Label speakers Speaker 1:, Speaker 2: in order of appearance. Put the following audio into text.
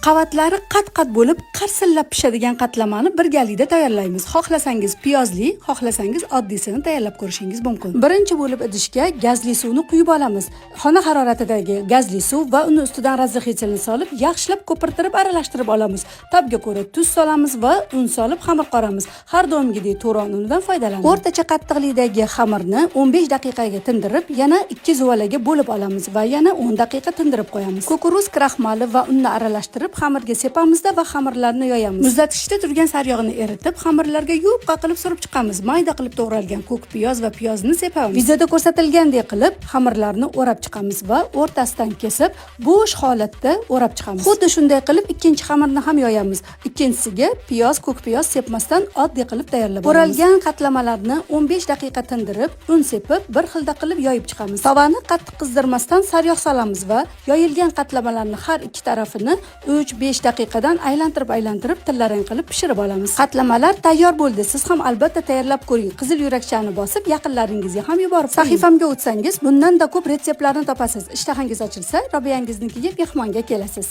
Speaker 1: Qavatlari qat-qat bo'lib, qarsillab pishadigan qatlamani birgalikda tayyorlaymiz. Xohlasangiz piyozli, xohlasangiz oddiysini tayyorlab ko'rishingiz mumkin. Birinchi bo'lib idishga gazli suvni quyib olamiz. Xona haroratidagi gazli suv va uni ustidan разрыхлитель ni solib, yaxshilab ko'pirtirib aralashtirib olamiz. Tabga ko'ra tuz solamiz va un solib xamir qoramiz. Har doimgidek to'ron unidan foydalanamiz. O'rtacha qattiqlikdagi xamirni 15 daqiqaga tindirib, yana 2 zuvalaga bo'lib olamiz va yana 10 daqiqa tindirib qo'yamiz. Kukuruz kraxmali va unni aralashtirib xamirga sepamizda va xamirlarni yoyamiz. Muzlatgichda turgan sariyog'ni eritib, xamirlarga yupqa qilib surib chiqamiz. Mayda qilib to'g'ralgan ko'k piyoz va piyozni sepamiz. Videoda ko'rsatilgandek qilib xamirlarni o'rab chiqamiz va o'rtasidan kesib, bo'sh holatda o'rab chiqamiz. Xuddi shunday qilib ikkinchi xamirni ham yoyamiz. Ikkinchisiga piyoz, ko'k piyoz sepmasdan oddiy qilib tayyorlab olamiz. O'ralgan qatlamalarni 15 daqiqa tindirib, un sepib, bir xilda qilib yoyib chiqamiz. Tovani qattiq qizdirmasdan sariyog' solamiz va yoyilgan qatlamalarni har ikki tarafini 3-5 daqiqadan aylantirib-aylantirib tillarang qilib pishirib olamiz. Qatlamalar tayyor bo'ldi. Siz ham albatta tayyorlab ko'ring. Qizil yurakchani bosib, yaqinlaringizga ham yuborib qo'ying. Sahifamga o'tsangiz, bundan-da ko'p retseptlarni topasiz. Ishtahangiz ochilsa, Robiyangiznikiga mehmonga kelasiz.